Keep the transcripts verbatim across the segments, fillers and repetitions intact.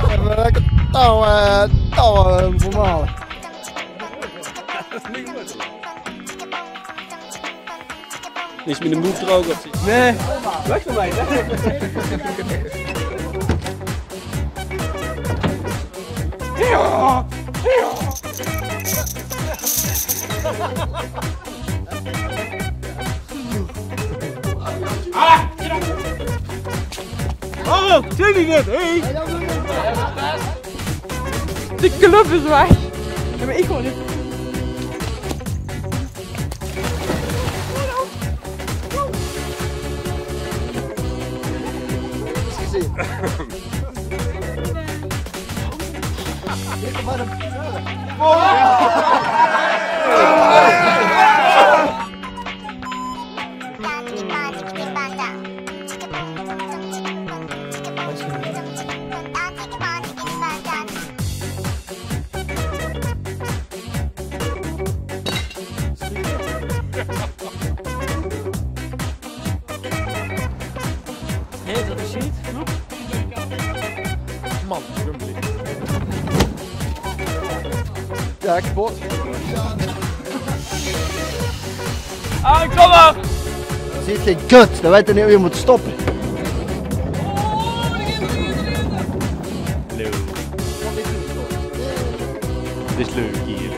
Even lekker touw, eh, touw, eh, vermalen. Is mit de moed droog of zoe? Nee, weg van mij. Ja, ja. Oh, zit ik net, hè? De club is weg. Ja, maar ik gewoon niet. Nee, dat is niet. Man, Wembley. Ja, kapot. Ah, kom maar! Ziet geen kut, dan weet je niet hoe je moet stoppen. Leuk. Dit is leuk hier.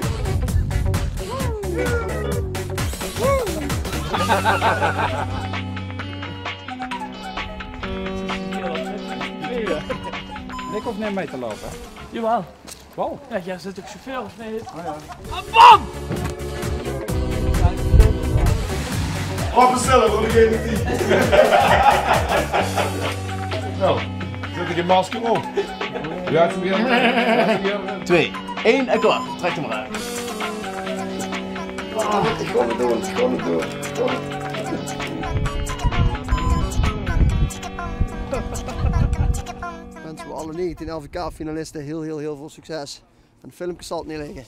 Ik hoef niet mee te lopen, hè? Jawel. Wow. Ja, jij zit ook chauffeur, of niet? Oh, ja. Ah, bam! Op bestellen voor degene die. Nou, zet ik een masker op. Ja, het is weer. Twee, één en klaar. Trek hem maar uit. Ah, ik kon het doen, ik kon het doen. Ik kon het. Mensen, we alle negentien L V K-finalisten heel, heel, heel veel succes. En de filmpjes zal het niet liggen.